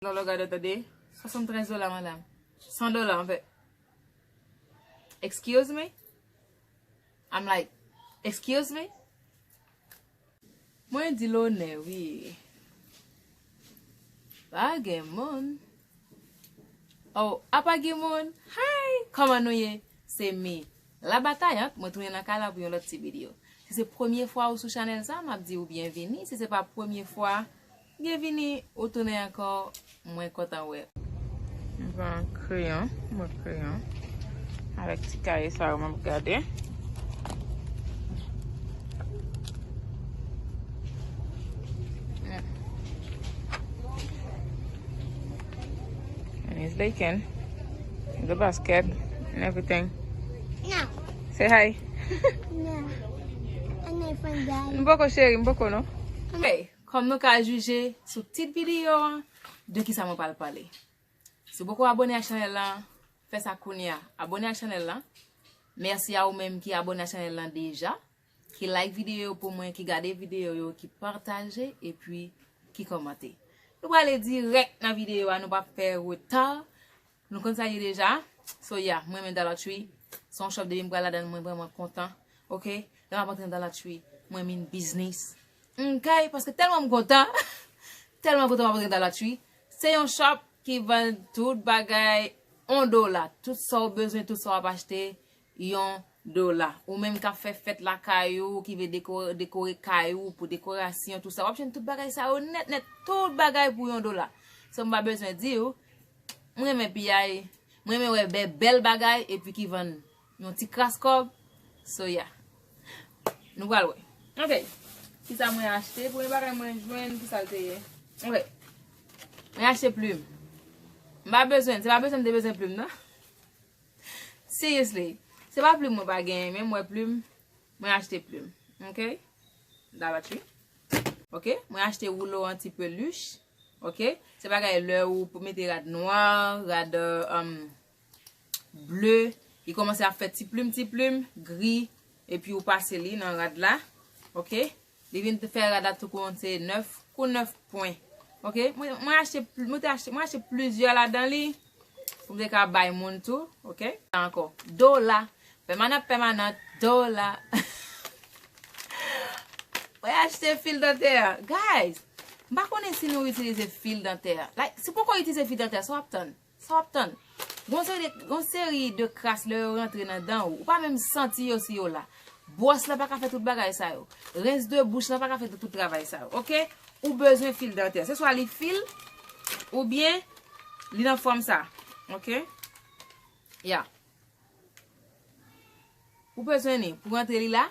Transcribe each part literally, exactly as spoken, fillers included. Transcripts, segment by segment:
Lolo gade tande. Swasanntrèz dola, madam. San dola, anfèt. Excuse me? I'm like, excuse me? Mwen di lonè, wi. Pa gen moun. Oh, apa gen moun? Hi, kòman nou ye? Se mi. La Batayant, mwen tounen nan kay la pou yon lòt ti videyo. Si se premye fwa ou sou chanèl sa, m ap di ou byenvini. Si se pa premye fwa, byenvini, ou tounen ankò, mwen kontan wè. M pran kreyon, mwen kreyon. Avèk ti kaye sa yo, m ap gade. And he's leaking the basket and everything. No. Say hi. No. And my friend died. M poko cheri, m poko non. Hey, kòm nou ka jije sou tit videyo an, de kisa mwen pral pale. Si w poko abone ak chanèl lan, fè sa kounye a. Abone ak chanèl lan. Mèsi a ou menm ki abone ak chanèl lan deja, ki like videyo yo pou mwen, ki gade videyo yo, ki pataje, epi ki kòmante. Nou prale dirèk nan videyo a, nou p ap fè reta. Nou konn sa ye deja. So yeah, mwen renmen Dollar Tree. Se yon shop depi m pral ladan l, mwen vrèman kontan. Ok? Lè m ap antre nan Dollar Tree, mwen mean business. Ok? Paske tèlman m kontan. Tèlman kontan m ap antre nan Dollar Tree. Se yon shop ki vann tout bagay yon dola. Tout sa w bezwen, tout sa w ap achte, yon dola. Ou menm k ap fè fèt lakay ou, ki vle dekore, dekore kay ou, pou dekorasyon, tout sa, w ap jwenn tout bagay sa yo nèt, nèt, tout bagay pou yon dola. So, m pa bezwen di w, mwen renmen piyay, mwen renmen wè bè, bèl bagay, epi ki vann yon ti kras kòb. So, yeah. Nou pral wè. Ok. Kisa mwen achte? Premye bagay mwen jwenn, kisa l te ye? Ok. Mwen achte plim. M pa bezwen, se pa bezwen m te bezwen plim, non. Seriously. Se pa plim mwen pa genyen, men mwen plim, mwen achte plim. Ok? Dollar Tree. Ok? Mwen achte woulo anti peluche. Ok? Se bagay lè ou pou mete rad nwa, rad, um, ble, li kòmanse ap fè ti plim, ti plim, gri, epi ou pase li nan rad la. Ok? Li vin fè rad la tou kou se nèf kou nèf pwen. Ok? Mwen, mwen achte, pl- mwen te achte, mwen achte plizyè ladan li pou m te ka bay moun tou. Ok? Ankò. Dola. Pèmanan, pèmanan, dola. Mwen achte fil dantè. Guys, m pa konnen si nou itilize fil dantè. Like, si w poko itilize fil dantè, sa w ap tann? Sa w ap tann? Gon seri de, gon seri de kras lè yo rantre nan dan ou. Ou pa menm santi yo si yo la. Bwòs lan pa ka fè tout bagay sa yo. Rens de bouch lan pa ka fè tout, tout travay sa yo. Ok? Ou bezwen fil dantè. Se swa li fil, oubyen li nan fòm sa. Ok? Ya. Ou bezwen li pou rantre li la.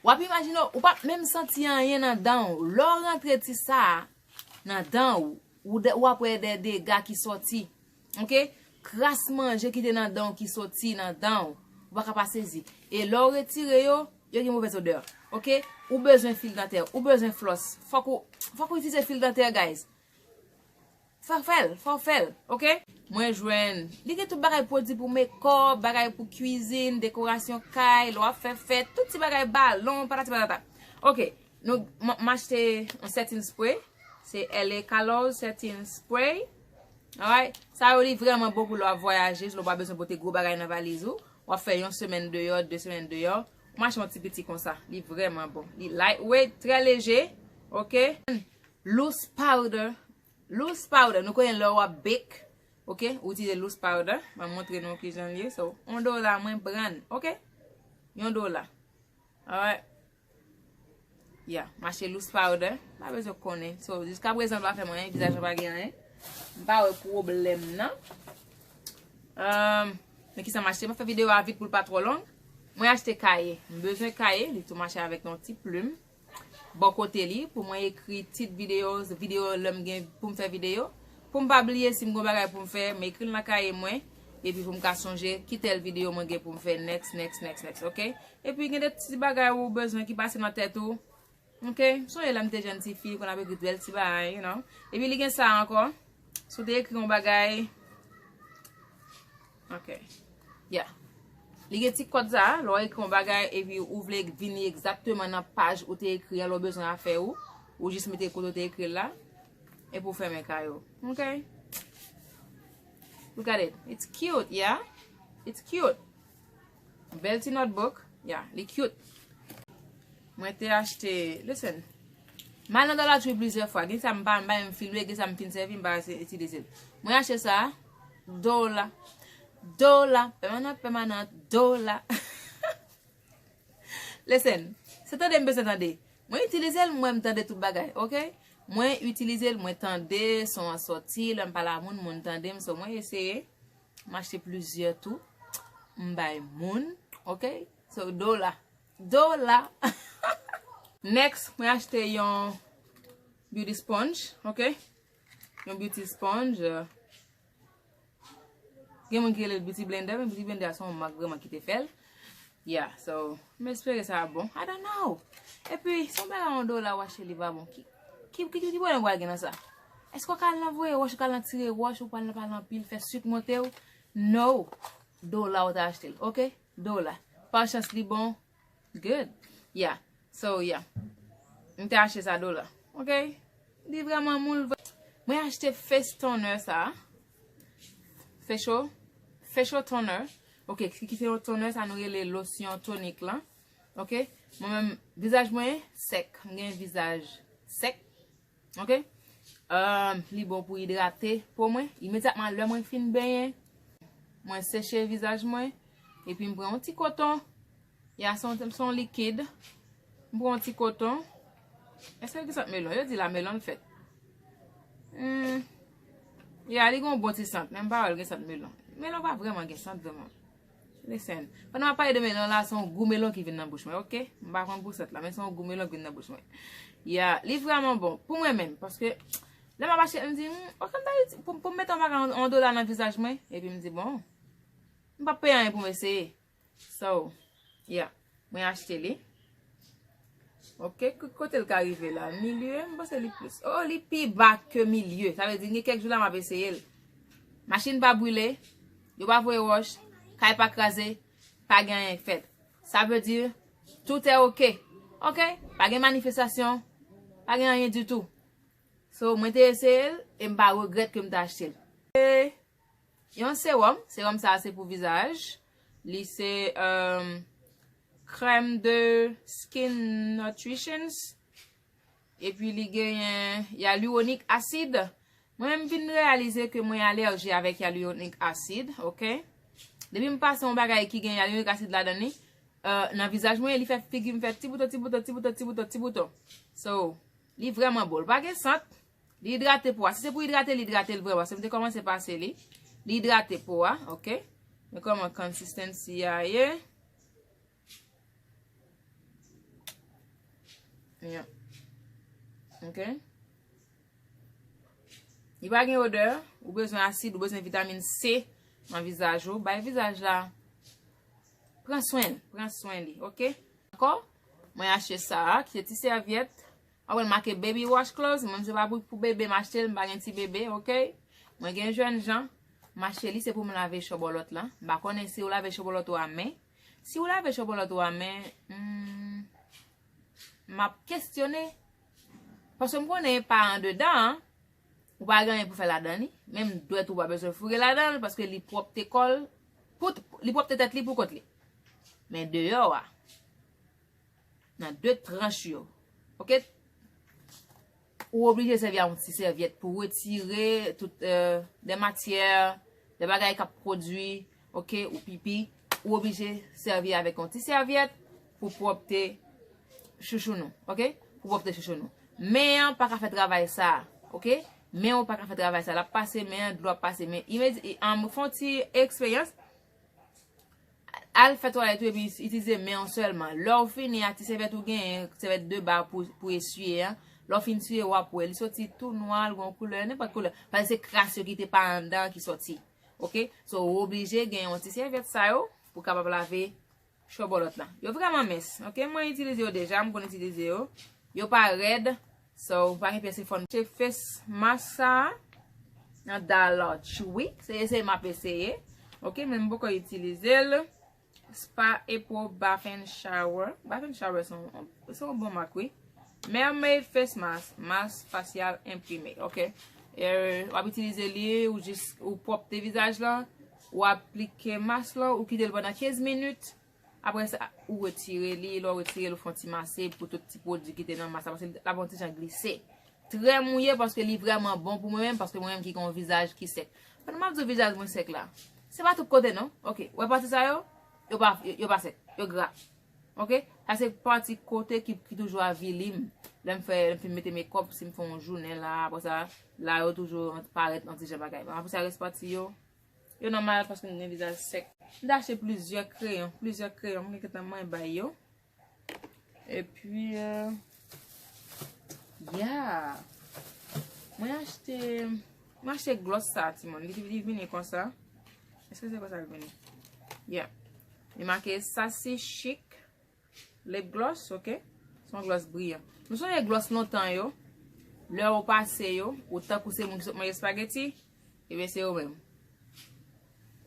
W ap imajine w, ou p ap menm santi anyen nan dan w. Lè w rantre ti sa a nan dan w, ou de- w ap wè de dega ki sòti. Ok? Kras manje ki te nan dan w ki sòti nan dan w. Ou pa ka pa sezi. E lè w retire yo, yo gen movèz odè. Ok? Ou bezwen fil dantè, ou bezwen flòs. Fòk ou, fòk ou itilize fil dantè, guys. Fò w fè l, fò w fè l, ok? Mwen jwenn. Li gen tout bagay pwodui pou mekòp, bagay pou kwizin, dekorasyon kay, lè w ap fè fèt, tout ti bagay balon, patati patata. Ok, nou, m, m achte yon setting spray. Se L A Colors setting spray. Alright? Sa yo li vrèman bon pou lè w ap vwayaje, lè w pa bezwen pote gwo bagay nan valiz ou. W ap fè yon semèn deyò, de semèn deyò. Ou mache yon ti piti konsa. Li vrèman bon. Li lightweight, trè leje. Ok? Loose powder. Loose powder, nou konnen lè w ap bake, ok, ou itilize loose powder. Mwen montre nou kijan l ye. So, yon dola mwen pran, ok? Yon dola. Alright. Yeah, m achte loose powder. Pa bezwen konnen. So, jiska prezan m pa fè mwen anyen, vizaj mwen pa gen anyen. M pa wè pwoblèm nan. Um, men kisa m achte? M ap fè videyo a vit pou l pa twò long. Mwen achte kaye. M bezwen kaye. Li tou mache avèk yon ti plim bò kote li pou mwen ekri tit videyo, videyo lè m gen pou m fè videyo. Pou m pa bliye si m gen bagay pou m fè, m ekri l nan kaye mwen, epi pou m ka sonje ki tèl videyo mwen gen pou m fè next, next, next, next, ok? Epi gen de ti bagay ou bezwen ki pase nan tèt ou, ok? Sonje lè m te jèn ti fi, konn ap ekri bèl ti bagay, you know? Epi li gen sa ankò, si w te ekri yon bagay, ok. Yeah. Li gen ti kòd sa, lè w ekri yon bagay epi ou vle vini egzakteman nan paj ou te ekri an, lè w bezwen afè ou, Ou jis mete kote w te ekri l la, epi w fèmen kay ou. Ok? Look at it. It's cute, yeah? It's cute. Bèl ti notebook. Yeah, li cute. Mwen te achte, listen. M al nan Dollar Tree plizyè fwa. Gen sa m pa, m pa menm fin lwe, gen sa m fin sèvi, m pa itilize l. Mwen achte sa, dola. Dola. Pèmanant, pèmanant, dola. Listen, se tande m bezwen tande. Mwen itilize l, mwen m tande tout bagay, ok? Mwen itilize l, mwen tande son an sòti, lè m pale a moun, moun tande m, so mwen eseye. M achte plizyè tou. M bay moun, ok? So, dola. Dola. Next, mwen achte yon beauty sponge, ok? Yon beauty sponge. Gen moun ki rele l beauty blender, men beauty blender a se yon mak vrèman ki te fè l. Yeah, so, m espere sa ap bon. I don't know. Epi, se yon bagay yon dola w achte li pa bon. Ki, ki, ki, ki pwoblèm w pral gen nan sa? Èske w ka al nan voye wòch, ou ka al nan tire wòch, ou pral nan pale anpil, fè sik monte w? No. Dola w ta achte l, ok? Dola. Pa chans li bon. Good. Yeah. So, yeah. M te achte sa dola. Ok? Li vrèman moul vre. Mwen achte face toner sa. Facial. Facial toner. Ok, ki, ki se yon toner sa nou rele losyon tonik lan. Ok? Mwen menm, vizaj mwen sèk. Mwen gen vizaj sèk. Ok? Um, li bon pou idrate po mwen. Imedyatman, lè mwen fin benyen, mwen seche vizaj mwen. Epi m pran yon ti koton. Ya, se yon, se yon likid. M pran yon ti koton. Èske l gen sant melon? Yo di la melon l fèt. Hmm. Ya, li gen yon bon ti sant, men m pa wè l gen sant melon. Melon pa vrèman gen sant, vrèman. Listen. Pandan m ap pale de melon la, se yon gou melon ki vin nan bouch mwen, ok? M pa konn pou sant la, men se yon gou melon ki vin nan bouch mwen. Ya, li vrèman bon. Pou mwen menm, paske lè m ap achte, m di, hmm, ok, m ta iti-, pou, pou m mete yon bagay, yon, yon dola nan vizaj mwen, epi m di, bon, m p ap peye anyen pou m eseye. So, yeah, mwen achte li. Ok, k-, kote l ka rive la? Milye, m panse li plis. Oh, li pi ba ke milye. Sa vle di, gen kèk jou la, m ap eseye l. Machin pa brile, yo pa voye wòch, kay pa kraze, pa gen anyen k fèt. Sa vle di, tout est ok. Ok? Pa gen manifestasyon, pa gen anyen ditou. So, mwen te eseye l, e m pa regrèt ke m te achte l. E yon sewòm, sewòm sa a se pou vizaj. Li se, um, crème de skin nutritions. Epi li genyen hyaluronic acid. Mwen menm vin reyalize ke mwen alèji avèk hyaluronic acid, ok? Depi m pase yon bagay ki gen hyaluronic acid ladan li, euh, nan vizaj mwen, li fè figi m fè ti bouton, ti bouton, ti bouton, ti bouton, ti bouton. So, li vrèman bon. Li pa gen sant. Li idrate po a. Si se pou idrate, li idrate l vrèman. Se m te kòmanse pase li. Li idrate po a, ok? Men kòman consistency a ye. Yeah. Ok? Li pa gen odè, ou bezwen asid, ou bezwen vitamin C nan vizaj ou. Bay vizaj la, pran swen, pran swen li, ok? Dakò? Mwen achte sa a, ki se ti sèvyèt. Ou wè l make baby wash clothes, mwen se pa pou, pou bebe m achte l, m pa gen ti bebe, ok? Mwen gen jèn jan, m achte li se pou m lave chòbòlòt lan. M pa konnen si ou lave chòbòlòt ou a men. Si ou lave chòbòlòt ou a men, hmm, m ap kestyone. Paske m konnen pa andedan an, ou pa gen anyen pou fè ladan li. Menm dwèt ou pa bezwen foure ladan l, paske li pwòpte kò l, pou, li pwòpte tèt li pou kont li. Men deyò a, nan de tranch yo, ok? Ou oblije sèvi a yon ti sèvyèt pou retire tout, euh, de matyè, de bagay k ap pwodui, ok, ou pipi. Ou oblije sèvi avèk yon ti sèvyèt pou pwòpte chouchou nou, ok? Pou pwòpte chouchou nou. Men an pa ka fè travay sa, ok? Men ou pa ka fè travay sa. L ap pase men an, dlo ap pase men. Imedi-, an, fè yon ti eksperyans. Al fè twalèt ou epi itilize men w sèlman. Lè w fini a, ti sèvyèt ou genyen, sèvyèt de ba pou, pou eswiye an, lè w fin eswiye, w ap wè li soti tou nwa, l gen yon koulè, nenpòt koulè. Paske se kras yo ki te pa anndan ki soti. Ok? So, ou oblije gen yon ti sèvyèt sa yo pou w kapab lave chòbòlòt lan. Yo vrèman mens. Ok? Mwen itilize yo deja, m konn itilize yo. Yo pa rèd. So, pa gen pyès efò. Che face mask sa a nan Dollar Tree. Se eseye m ap eseye. Ok, men m poko itilize l. Spa April Bath and Shower. Bath and Shower se yon, se yon bon mak, wi. Mermaid face mask, mask fasyal enprime, ok? E, w ap itilize li, ou jis, ou pwòpte vizaj lan, ou aplike mask lan, ou kite l pandan kenz minit. Apre sa, ou retire li, lè w retire l, ou fè yon ti mase pou tout ti pwodui ki te nan mask la, paske l ap yon ti jan glise. Trè mouye, paske li vrèman bon pou mwen menm, paske mwen menm ki gen yon vizaj ki sèk. Pandan m ap di w vizaj mwen sèk la, se pa tout kote non. Ok, wè pati sa yo, yo pa, yo, yo pa sèk, yo gra. Ok, sa se pati kote ki, ki toujou avili m. Lè m fè, lè m fin mete mekòp, si m fè yon jounen la, apre sa, la yo toujou parèt yon ti jan bagay. Apre sa, rès pati yo, yo nòmal paske m gen vizaj sèk. M te achte plizyè kreyon, plizyè kreyon, m gen gentan manyen bay yo. Epi, euh, yeah. Mwen achte, mwen achte gloss sa, timoun. Li, li vini konsa. Èske se konsa li vini? Yeah. Li make Sassy Chic lip gloss, ok? Se yon gloss briyan. Nou sonje gloss lontan yo? Lè ou pase yo, ou tankou se moun ki sot manje espageti, ebyen se yo menm.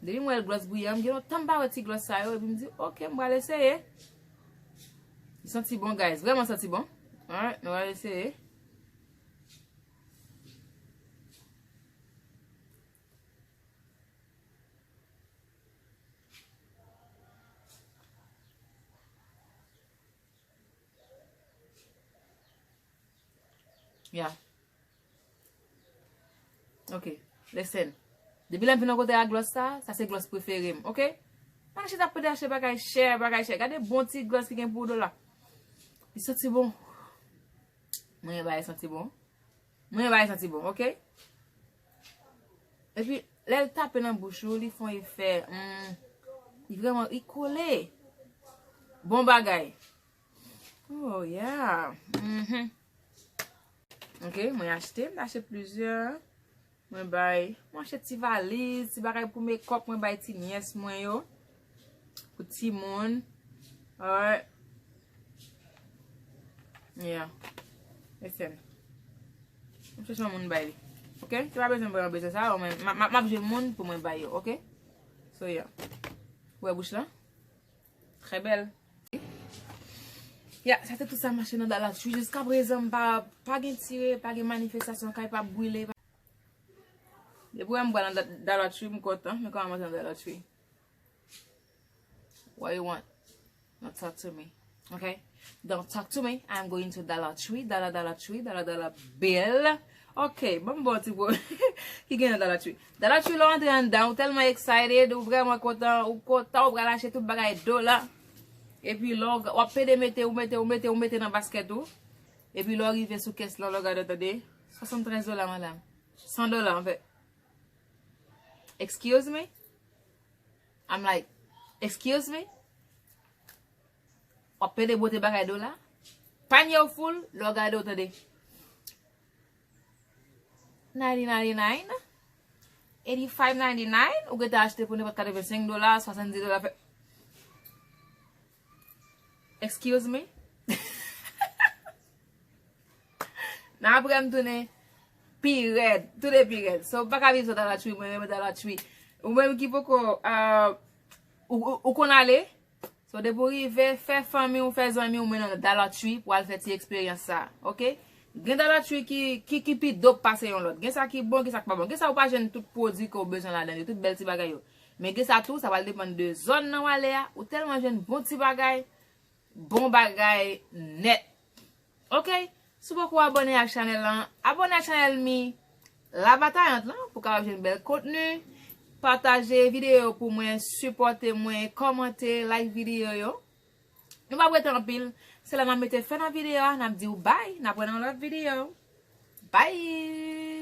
Depi m wè l gloss briyan, m gen lontan m pa wè ti gloss sa yo, epi m di, ok, m pral eseye. Li santi bon, guys. Vrèman santi bon. Alright, nou pral eseye. Yeah. Ok. Listen. Depi lè m vin nan kote a gloss sa, sa se gloss prefere m, ok? Pa chita ap pede achte bagay chè, bagay chè. Gade bon ti gloss ki gen pou ou la. Li santi bon. Mwen, bagay santi bon. Mwen, bagay santi bon, ok? Epi, lè l tape nan bouch ou, li fè yon efè, mm, li vrèman, li kole. Bon bagay. Oh, yeah. Mhm. Ok, mwen achte, mwen achte plizyè. Mwen bay, mwen achte ti valiz, ti bagay pou mekòp, mwen bay ti nyès mwen yo. Pou timoun. Alright. Yeah. Listen. Mwen chèche yon moun bay li. Ok? Se pa bezwen mwen bezwen sa, men m ap, m ap, m ap jwenn moun pou mwen bay yo, ok? So, yeah. Wè bouch la? Trè bèl. Ya, sa te tout sa m achte nan Dollar Tree. Jiska prezan, m pa, pa gen tire, pa gen manifestasyon, kay pa brile. Depi wè m pral nan Da-, Dollar Tree, m kontan. Men kòman m antre nan Dollar Tree? What you want? Don't talk to me. Okay? Don't talk to me. I'm going to Dollar Tree. Dollar, Dollar Tree. Dollar, Dollar Bill. Ok, ban m ba w ti po ki gen nan Dollar Tree. Dollar Tree, lè w antre anndan, ou tèlman excited, ou vrèman kontan, ou kontan, ou pral achte tout bagay dola. Epi lè w, w ap pede mete, ou mete, ou mete, ou mete nan baskèt ou. Epi lè w rive sou kès lan, lè w gade, w tande, swasanntrèz dola, madam. San dola, anfèt. Excuse me? I'm like, excuse me? W ap pede bote bagay dola? Panye w full, lè w gade, w tande. Ninety, ninety-nine, eighty-five ninety-nine, ou gentan achte pou nenpòt katrevensenk dola, swasanndis dola, fè. Excuse me? Nan apre m tounen pi rèd, tounen pi rèd. So, m pa ka viv san Dollar Tree, mwen renmen Dollar Tree. Ou menm ki poko, ah, ou, ou, ou konn ale, so, depi w rive, fè fanmi w, fè zanmi w mennen w nan Dollar Tree pou al fè ti eksperyans sa, ok? Gen Dollar Tree ki, ki, ki pi dope pase yon lòt. Gen sa ki bon, gen sa ki pa bon. Gen sa ou pa jwenn tout pwodui ke w bezwen ladan yo, tout bèl ti bagay yo. Men gen sa tou, sa pral depann de zòn nan w ale a, ou tèlman jwenn bon ti bagay, bon bagay nèt. Ok, si w poko abòne ak chanèl lan, abòne ak chanèl mi La Batayant lan pou w kapab jwenn bèl kontni. Pataje videyo pou mwen, sipòte mwen, kòmante, like videyo yo. Nou p ap rete anpil. Se la n ap mete fen nan videyo a, n ap di w bye, n ap wè nan lòt videyo. Bye!